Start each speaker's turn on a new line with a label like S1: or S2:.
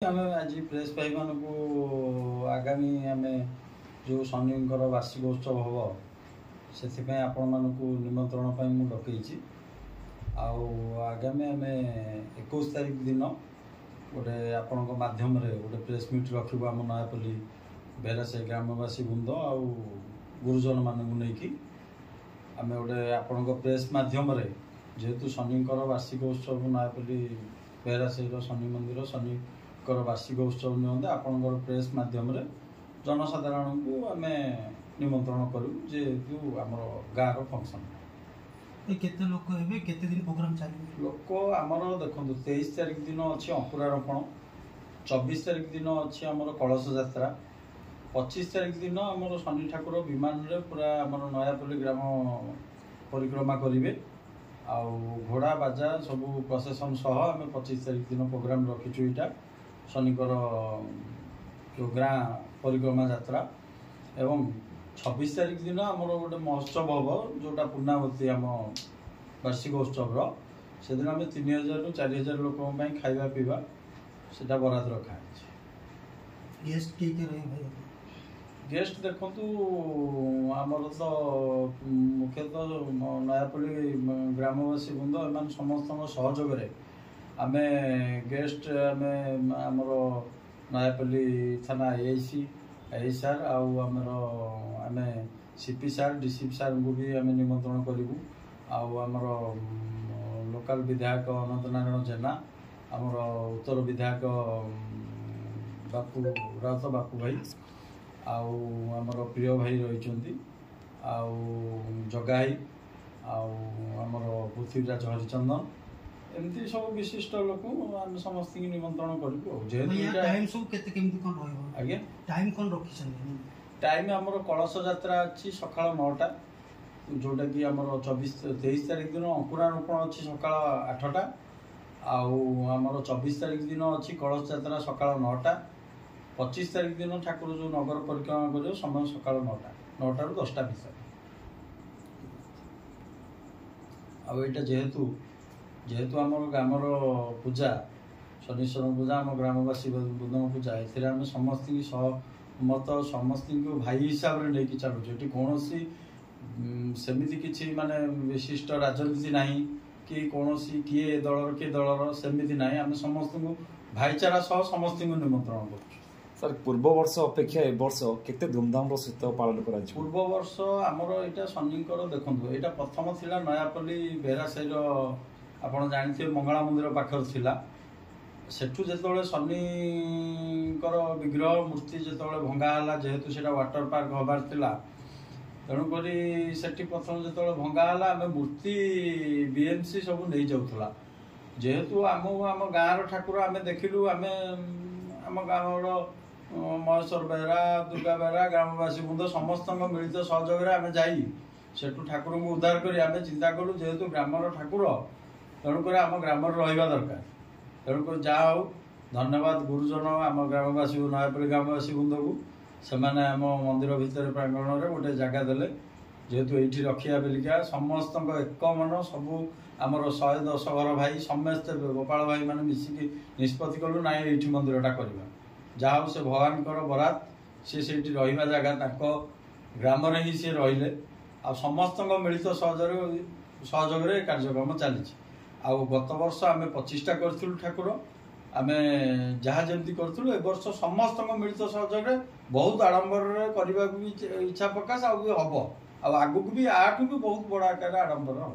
S1: ଆମେ ଆଜି ପ୍ରେସ୍ ଭାଇମାନଙ୍କୁ ଆଗାମୀ ଆମେ ଯେଉଁ ଶନିଙ୍କର ବାର୍ଷିକ ଉତ୍ସବ ହେବ, ସେଥିପାଇଁ ଆପଣମାନଙ୍କୁ ନିମନ୍ତ୍ରଣ ପାଇଁ ମୁଁ ଡକେଇଛି। ଆଉ ଆଗାମୀ ଆମେ 21 ତାରିଖ ଦିନ ଗୋଟେ ଆପଣଙ୍କ ମାଧ୍ୟମରେ ଗୋଟେ ପ୍ରେସ୍ ମିଟ୍ ରଖିବୁ। ଆମ ନୟାପଲ୍ଲୀ ବେହେରାସାହି ଗ୍ରାମବାସୀ ବୃନ୍ଦ ଆଉ ଗୁରୁଜନମାନଙ୍କୁ ନେଇକି ଆମେ ଗୋଟେ ଆପଣଙ୍କ ପ୍ରେସ୍ ମାଧ୍ୟମରେ, ଯେହେତୁ ଶନିଙ୍କର ବାର୍ଷିକ ଉତ୍ସବ, ନୟାପଲ୍ଲୀ ବେହେରାସାହିର ଶନି ମନ୍ଦିର ଶନିଙ୍କର ବାର୍ଷିକ ଉତ୍ସବ ନିମନ୍ତେ ଆପଣଙ୍କର ପ୍ରେସ୍ ମାଧ୍ୟମରେ ଜନସାଧାରଣଙ୍କୁ ଆମେ ନିମନ୍ତ୍ରଣ କରିବୁ। ଯେହେତୁ ଆମର ଗାଁର ଫଙ୍କସନ୍।
S2: କେତେ ଲୋକ ହେବେ, କେତେ ଦିନ ପ୍ରୋଗ୍ରାମ ଚାଲିବ?
S1: ଲୋକ ଆମର ଦେଖନ୍ତୁ, 23 ତାରିଖ ଦିନ ଅଛି ଅଙ୍କୁରାରୋପଣ, 24 ତାରିଖ ଦିନ ଅଛି ଆମର କଳସ ଯାତ୍ରା, 25 ତାରିଖ ଦିନ ଆମର ଶନି ଠାକୁର ବିମାନରେ ପୁରା ଆମର ନୟାପଲ୍ଲୀ ଗ୍ରାମ ପରିକ୍ରମା କରିବେ। ଆଉ ଘୋଡ଼ା ବାଜା ସବୁ ପ୍ରସେସନ୍ ସହ ଆମେ 25 ତାରିଖ ଦିନ ପ୍ରୋଗ୍ରାମ ରଖିଛୁ। ଏଇଟା ଶନିଙ୍କର ଯେଉଁ ଗାଁ ପରିକ୍ରମା ଯାତ୍ରା। ଏବଂ 26 ତାରିଖ ଦିନ ଆମର ଗୋଟେ ମହୋତ୍ସବ ହେବ, ଯେଉଁଟା ପୂର୍ଣ୍ଣାବତୀ ଆମ ବାର୍ଷିକ ଉତ୍ସବର। ସେଦିନ ଆମେ 3000ରୁ 4000 ଲୋକଙ୍କ ପାଇଁ ଖାଇବା ପିଇବା ସେଟା ବରାଦ ରଖାହେଇଛି।
S2: ଗେଷ୍ଟ କିଏ କିଏ ରହିବେ?
S1: ଗେଷ୍ଟ ଦେଖନ୍ତୁ, ଆମର ତ ମୁଖ୍ୟତଃ ନୟାପଲ୍ଲୀ ଗ୍ରାମବାସୀ ବୃନ୍ଦ, ଏମାନେ ସମସ୍ତଙ୍କ ସହଯୋଗରେ ଆମେ ଗେଷ୍ଟ ଆମେ ଆମର ନୟାପଲ୍ଲୀ ଥାନା ଏଆଇସି I sir, ଆଉ ଆମର ଆମେ C P sir, D C P ସାର୍ଙ୍କୁ ବି ଆମେ ନିମନ୍ତ୍ରଣ କରିବୁ। ଆଉ ଆମର ଲୋକାଲ ବିଧାୟକ ଅନନ୍ତ ନାରାୟଣ ଜେନା, ଆମର ଉତ୍ତର ବିଧାୟକ ବାପୁ ରାଉତ ବାପୁ ଭାଇ, ଆଉ ଆମର ପ୍ରିୟ ଭାଇ ରହିଛନ୍ତି, ଆଉ ଜଗା ଭାଇ, ଆଉ ଆମର ପୃଥ୍ୱୀରାଜ ହରିଚନ୍ଦନ, ଏମିତି ସବୁ ବିଶିଷ୍ଟ ଲୋକଙ୍କୁ ଆମେ ସମସ୍ତଙ୍କୁ ନିମନ୍ତ୍ରଣ କରିବୁ। ଆଉ ଯେହେତୁ
S2: ଟାଇମ୍ ସବୁ କେତେ କେମିତି କ'ଣ ରହିବ?
S1: ଆଜ୍ଞା,
S2: ଟାଇମ୍ କ'ଣ ରଖିଛନ୍ତି?
S1: ଟାଇମ୍ ଆମର କଳସ ଯାତ୍ରା ଅଛି ସକାଳ 9ଟା, ଯେଉଁଟାକି ଆମର 24 23 ତାରିଖ ଦିନ ଅଙ୍କୁରାରୋପଣ ଅଛି ସକାଳ 8ଟା, ଆଉ ଆମର 24 ତାରିଖ ଦିନ ଅଛି କଳସ ଯାତ୍ରା ସକାଳ 9ଟା। 25 ତାରିଖ ଦିନ ଠାକୁର ଯେଉଁ ନଗର ପରିକ୍ରମା କରିବ, ସମୟ ସକାଳ 9ଟା, 9ଟାରୁ 10ଟା ଭିତରେ। ଆଉ ଏଇଟା ଯେହେତୁ ଆମର ଗ୍ରାମର ପୂଜା, ଶନୀଶ୍ୱର ପୂଜା, ଆମ ଗ୍ରାମବାସୀ ବୃନ୍ଦଙ୍କ ପୂଜା, ଏଥିରେ ଆମେ ସମସ୍ତଙ୍କୁ ସହମତ, ସମସ୍ତଙ୍କୁ ଭାଇ ହିସାବରେ ନେଇକି ଚାଲୁଛୁ। ଏଠି କୌଣସି ସେମିତି କିଛି ମାନେ ବିଶିଷ୍ଟ ରାଜନୀତି ନାହିଁ କି କୌଣସି କିଏ ଦଳର କିଏ ଦଳର ସେମିତି ନାହିଁ। ଆମେ ସମସ୍ତଙ୍କୁ ଭାଇଚାରା ସହ ସମସ୍ତଙ୍କୁ ନିମନ୍ତ୍ରଣ କରୁଛୁ।
S3: ସାର୍, ପୂର୍ବ ବର୍ଷ ଅପେକ୍ଷା ଏ ବର୍ଷ କେତେ ଧୁମଧାମର ସହିତ ପାଳନ କରାଯିବ?
S1: ପୂର୍ବ ବର୍ଷ ଆମର ଏଇଟା ଶନିଙ୍କର ଦେଖନ୍ତୁ, ଏଇଟା ପ୍ରଥମ ଥିଲା ନୟାପଲ୍ଲୀ ବେହେରାସାହିର, ଆପଣ ଜାଣିଥିବେ, ମଙ୍ଗଳା ମନ୍ଦିର ପାଖରେ ଥିଲା। ସେଠୁ ଯେତେବେଳେ ଶନିଙ୍କର ବିଗ୍ରହ ମୂର୍ତ୍ତି ଯେତେବେଳେ ଭଙ୍ଗା ହେଲା, ଯେହେତୁ ସେଇଟା ୱାଟର ପାର୍କ ହେବାର ଥିଲା, ତେଣୁକରି ସେଠି ପ୍ରଥମ ଯେତେବେଳେ ଭଙ୍ଗା ହେଲା, ଆମେ ମୂର୍ତ୍ତି ବିଏମ୍ସି ସବୁ ନେଇଯାଉଥିଲା। ଯେହେତୁ ଆମକୁ ଆମ ଗାଁର ଠାକୁର ଆମେ ଦେଖିଲୁ, ଆମେ ଆମ ଗ୍ରାମର ମହେଶ୍ୱର ବେହେରା, ଦୁର୍ଗା ବେହେରା, ଗ୍ରାମବାସୀ ବୃନ୍ଦ ସମସ୍ତଙ୍କ ମିଳିତ ସହଯୋଗରେ ଆମେ ଯାଇ ସେଠୁ ଠାକୁରଙ୍କୁ ଉଦ୍ଧାର କରି ଆମେ ଚିନ୍ତା କଲୁ, ଯେହେତୁ ଗ୍ରାମର ଠାକୁର, ତେଣୁକରି ଆମ ଗ୍ରାମରେ ରହିବା ଦରକାର। ତେଣୁକରି ଯାହା ହଉ, ଧନ୍ୟବାଦ ଗୁରୁଜନ ଆମ ଗ୍ରାମବାସୀ, ନୟାପଲ୍ଲୀ ଗ୍ରାମବାସୀ ବୃନ୍ଦକୁ, ସେମାନେ ଆମ ମନ୍ଦିର ଭିତରେ ପ୍ରାଙ୍ଗଣରେ ଗୋଟେ ଜାଗା ଦେଲେ, ଯେହେତୁ ଏଇଠି ରଖିବା ବେଲିକା। ସମସ୍ତଙ୍କ ଏକ ମନ, ସବୁ ଆମର 110 ଘର ଭାଇ, ସମସ୍ତେ ଗୋପାଳ ଭାଇମାନେ ମିଶିକି ନିଷ୍ପତ୍ତି କଲୁ, ନାଇଁ ଏଇଠି ମନ୍ଦିରଟା କରିବା। ଯାହା ହଉ, ସେ ଭଗବାନଙ୍କର ବରାତ, ସିଏ ସେଇଠି ରହିବା ଜାଗା ତାଙ୍କ ଗ୍ରାମରେ ହିଁ ସିଏ ରହିଲେ। ଆଉ ସମସ୍ତଙ୍କ ମିଳିତ ସହଯୋଗରେ କାର୍ଯ୍ୟକ୍ରମ ଚାଲିଛି। ଆଉ ଗତ ବର୍ଷ ଆମେ 25ଟା କରିଥିଲୁ ଠାକୁର, ଆମେ ଯାହା ଯେମିତି କରିଥିଲୁ। ଏ ବର୍ଷ ସମସ୍ତଙ୍କ ମିଳିତ ସହଯୋଗରେ ବହୁତ ଆଡ଼ମ୍ବରରେ କରିବାକୁ ବି ଇଚ୍ଛା ପ୍ରକାଶ, ଆଉ ବି ହବ, ଆଉ ଆଗକୁ ବି ଆଠୁ ବି ବହୁତ ବଡ଼ ଆକାରରେ ଆଡ଼ମ୍ବର ହବ।